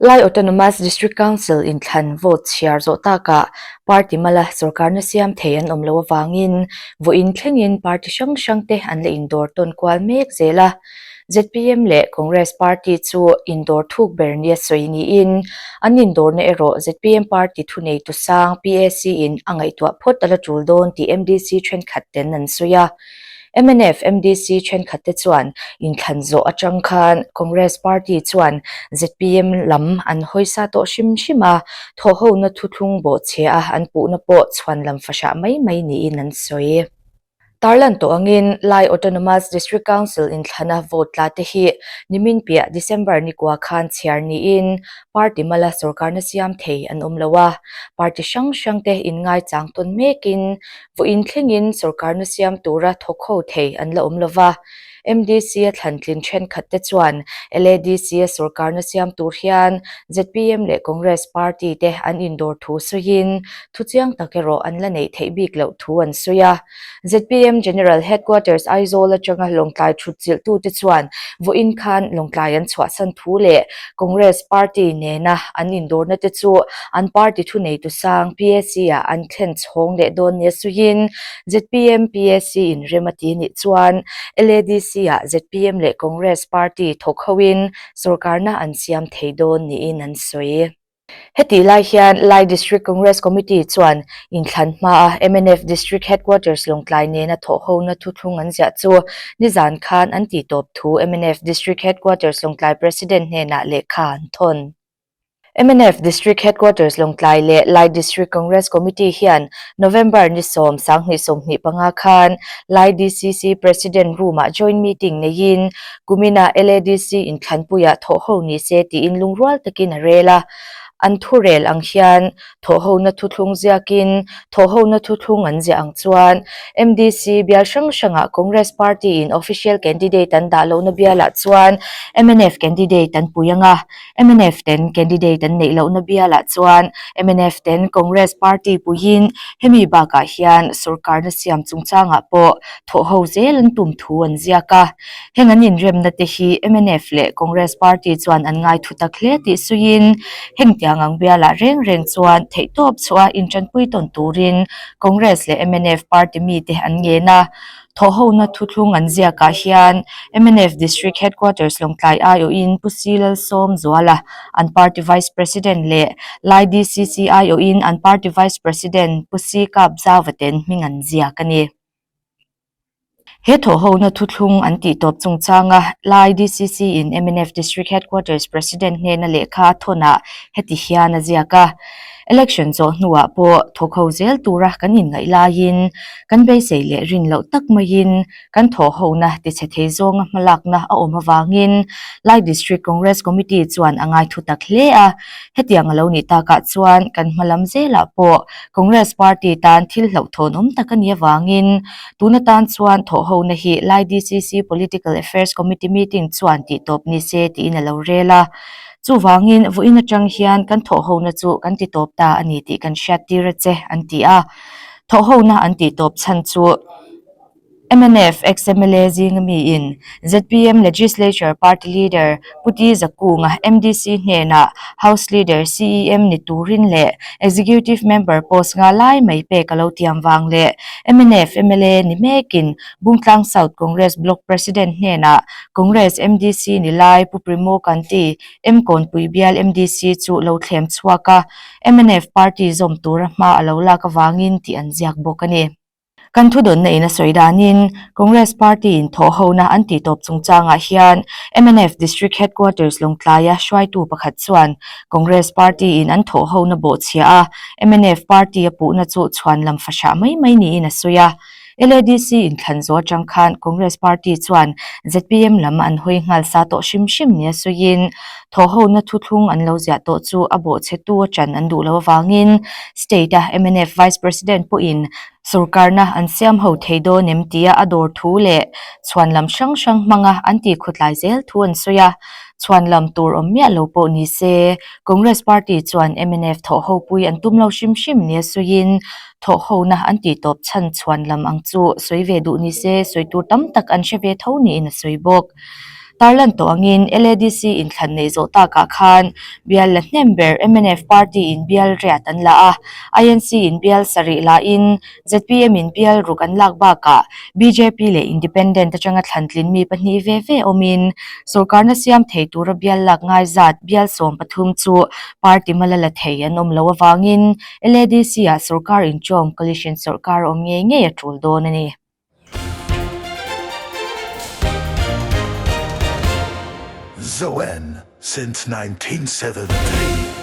Lai Autonomous District Council inthlan vote chhiar zawh takah party mala sorkarna siam thei an awm loh avangin vawiin thlengin party hrang hrangte an la indawr tawn kual mek zel a. Zpm leh Congress party chu indawr thuk ber nia sawi niin an indawrna erawh zpm party thuneitu sang PAC in a ngaihtuah phawt a la tul dawn tih MDC thenkhat ten an sawi a. Mnf MDC thenkhatte chuan inthlan zawh atang khan Congress party chuan zpm lam an hawisa tawh hrim hrim a, thawhhona thuthlung bawhchhia a an puhna pawh chhuan lam fahrah mai mai niin an sawi. Tarlan tawh angin Lai Autonomous District Council inthlana vote tla te hi nimin piah December nikua khan chhiar niin party mala sorkarna siam thei an awm lo a, party hrang hrang te inngaichang tawn mekin Vawiin thlengin sorkarna siam tura thawk ho thei an la awm lova, MDC-a thlantlin thenkhat te chuan LADC-a sorkarna siam tur hian zpm leh Congress party te an indawr thu sawiin thuchiang tak erawh an la neih theih bik loh thu an sawi a. Zpm General Headquarters Aizawl atanga Lawngtlai thutchilhtute chuan vawiin khan Lawngtlai an chhuahsan thu leh Congress party nena an indawrna te chu an party thuneitu sang PAC-ah an thlen chhawng leh dawn nia suiin zpm PAC in rem a ti nih chuan LADC-ah zpm leh Congress party thawk hoin sorkarna an siam thei dawn niin an sawi. Hetih lai hian Lai District Congress Committee chuan inthlan hmaa mnf District Headquarters Lawngtlai nena thawhhona thuthlung an ziah chu nizan khan an tihtawp thu mnf District Headquarters Lawngtlai President hnenah lehkha an thawn. Mnf District Headquarters Lawngtlai leh Lai District Congress Committee hian November ni sawm sanghnih 25 khan Lai DCC President Room-ah joint meeting neiin kumina LADC inthlanpuiah thawhho ni se tiin lungrual takin a rel a. An thurel ang hian thawhhona thuthlung ziakin thawhhona thuthlung an ziah ang chuan MDC bial hrang hrangah Congress Party-in official candidate an dah lohna bialah chuan mnf candidate an pui ang a. Mnf ten candidate an neih lohna bialah chuan mnf ten Congress party puiin hemi bakah hian sorkarna siam chungchangah pawh thawhho zel an tum thu an ziak a. Heng an inremna te hi mnf leh Congress party chuan an ngai thu tak hle tih suiin hengtiang ang bialah reng reng chuan theihtawp chhuah intanpui tawn turin Congress leh mnf party mite an ngen a. Thawhhona thuthlung an ziakah hian mnf District Headquarters Lawngtlai aiawhin Pu Si Lalsawm Zuala, an party Vice President leh Lai DCC aiawhin an party Vice President Pu Si Kap Zauva ten hming an ziak a ni. He thawhhona thuthlung an tihtawp chungchanga Lai DCC in mnf District Headquarters President hnena lehkha a thawnah heti hian a ziak a. Election zawh hnuah pawh thawkho zel tura kan inngaih laiin kan beisei leh rin loh tak maiin kan thawhhona tichhe thei zawnga hmalakna a awm avangin Lai District Congress Committee chuan a ngaithu tak hle a. Hetiang a lo nih takah chuan kan hma lam zelah pawh Congress Party tan thil hlauhthawn awm tak a nih avangin tun atan chuan thawhhona hi Lai DCC Political Affairs Committee meeting chuan tihtawp ni se tiin a lo rel a. Chuvangin, vawiin atang hian kan thawhhona chu kan ti tawp ta a ni tih kan hriat tir a che, an ti a. Thawhhona an tih tawp chhan chu mnf ex-MLA zinga miin zpm Legislature Party Leader Pu T Zakunga MDC hnenah House Leader CEM ni turin leh Executive Member post nga lai mai pek a lo tiam vang leh mnf mla ni mekin Bungtlang South Congress Block President hnenah Congress MDC ni lai Pu Primo Kanti, M Kawnpui bial MDC chu lo thlem chhuak a, mnf party zawm tura hma a lo lak avangin tih an ziak bawk a ni. Kan thudawnna in a sawi danin Congress party in thawhhona an tihtawp chungchangah hian mnf District Headquarters Lawngtlaia hruaitu pakhat chuan Congress party in an thawhhona bawhchhia a, mnf party a puhna chu chhuan lam fahrah mai mai niin a sawi a. LADC inthlan zawh atang khan Congress party chuan zpm lam an hawi nghal sa tawh hrim hrim nia sawiin thawhhona thuthlung an lo ziah tawh chu a bawhchhetu atan an duh loh avangin state-a mnf Vice President pawhin sorkarna an siam ho thei dawn em tia a dawr thu leh chhuan lam hrang hrang hmanga an ti khawtlai zel thu an sawi a. Chhuan lam tur awm miah lo pawh ni se Congress party chuan mnf thawhhopui an tum lo hrim hrim nia sawiin Thawhhona an tih tawp chhan chhuan lam ang chu sawi ve duh ni se sawi tur tam tak an hre ve tho niin a sawi bawk. Tarlan tawh angin LADC inthlan neih zawh takah khan bial la hnem ber mnf party in bial riat an la a, INC in bial sarih la in zpm in bial ruk an lak bakah bjp leh Independent atanga thlantlin mi pahnih ve ve awmin sorkarna siam thei tura bial lak ngai zat bial 13 chu party mala la thei an awm loh avangin LADC ah sorkar inchawm coalition sorkar awm ngei ngei a tul dawn a ni. Zoen since 1973.